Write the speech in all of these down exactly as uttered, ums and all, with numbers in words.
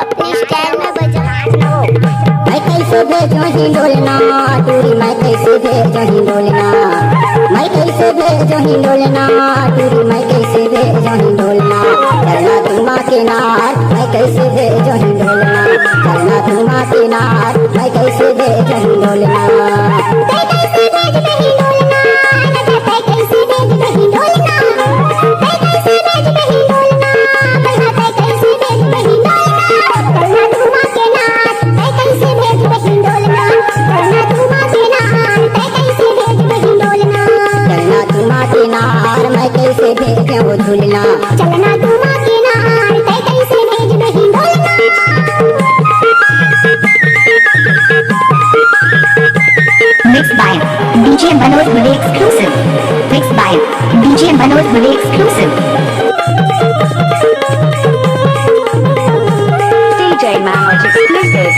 अपने स्टाइल में बजा। मैं कैसे भेजो हिंडोलना, टूरी मैं कैसे भेजो हिंडोलना, मैं कैसे भेजो हिंडोलना, टूरी मैं कैसे भेजो हिंडोलना। चलना तुमा किनार, मैं कैसे भेजो हिंडोलना, चलना तुमा किनार, मैं कैसे भेजो हिंडोलना। तै कैसे भेज दे हिंडोलना, राजा तै कैसे भेज दे हिंडोलना, तै कैसे भेज दे हिंडोलना, बलहा तै कैसे भेज दे हिंडोलना। चलना तुमा किनार, तै कैसे भेज दे हिंडोलना, चलना तुमा किनार, तै कैसे भेज दे हिंडोलना। चलना तुमा किनार, मैं कैसे भेजो झूलना। चलना तुमा किनार, तै कैसे भेज दे हिंडोलना। Mixed by D J Manoj Bhave exclusive. Mixed by D J Manoj Bhave exclusive. D J Manoj exclusive.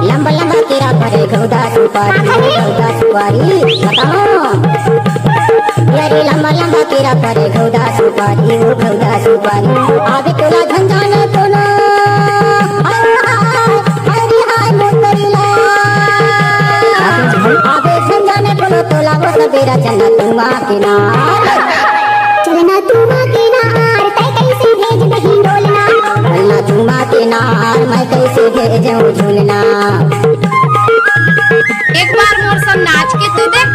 लंबा लंबा केरा फरे घौदा सुपारी, घौदा सुपारी, बताओ। यारे लंबा लंबा केरा फरे घौदा सुपारी, ओ घौदा सुपारी। आबे तोला झंझाने कोनो, हाय हाय, हाय रे हाय मोर करीला। आबे झंझाने कोनो तोला वो सबेरा चलना तुमा किनार। चलना तुमा किनार, तै कैसे भेज दे हिंडोलना। चलना तुमा किनार, मैं कैसे भेजो झूलना। एक बार मोर संग नाच के तो देख।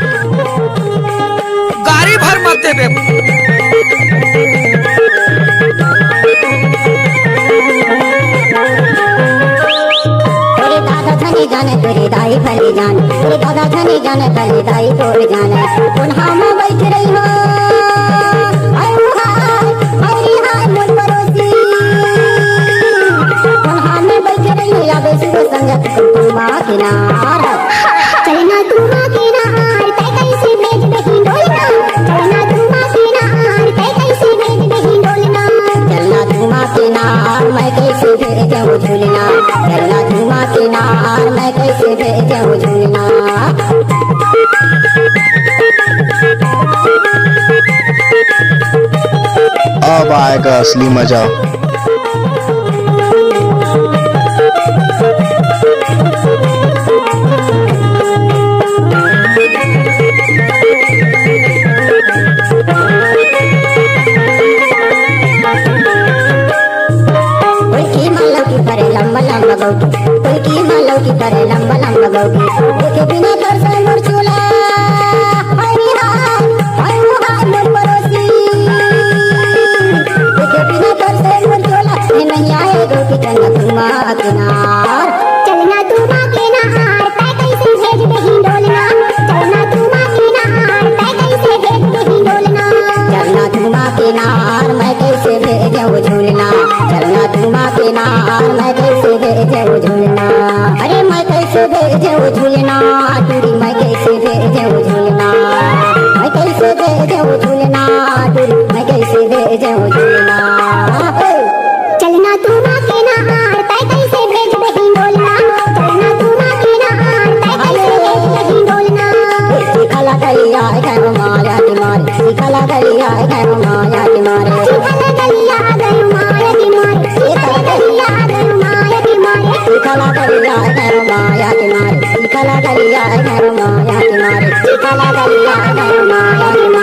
गारी भर मत देबे। तोरे दादा झने जाने, तोरे दाई भले जाने, तोरे दादा झने जाने, भले दाई तोर जाने। कोन हम बैठ रही हो, हाय हाय, हाय रे हाय मोर पड़ोसी। कोन हम बैठ रही हो, या बेसी वो संगत तुमा किनार। चलना तुमा किनार, तै कैसे भेज दे हिंडोलना। चलना तुमा किनार, तै कैसे भेज दे हिंडोलना। चलना तुमा किनार, मैं कैसे भेजो झूलना। चलना तुमा किनार, मैं कैसे भेजो झूलना। अब आएगा असली मजा। कोई की मालव की परे लंबा लंबा गौकी, कोई की मालव की परे लंबा लंबा गौकी। देखे बिना तरसे मोर चूल्हा, हाय रे हाय, हाय रे हाय मोर पड़ोसी। देखे बिना तरसे मोर चूल्हा, ये नहीं आए गौकी चलना तुमा किनार। चलना तुमा किनार, तै कैसे भेज दे हिंडोलना। चलना तुमा किनार, तै कैसे भेज दे हिंडोलना। चलना तुमा किनार, मैं कैसे भेजो झूलना। चलना तुमा किनार, मैं कैसे भेजो झूलना। अरे मैं कैसे भेजो झूलना, टूरी मैं कैसे भेजो झूलना। मैं कैसे भेजो झूलना, टूरी मैं कैसे भेजो झूलना। चलना तुमा किनार, तै कैसे भेज दे हिंडोलना। चलना तुमा किनार, तै कैसे भेज दे हिंडोलना। सीखा ला गलिया गयो माया की मारे, सीखा ला गलिया गयो माया की मारे। सीखा ला गलिया गयो माया की मारे, सीखा ला गलिया गयो माया की मारे। सीखा ला गलिया गयो माया की मारे, सीखा ला गलिया गयो माया की मारे। सीखा ला गलिया गयो माया की मारे।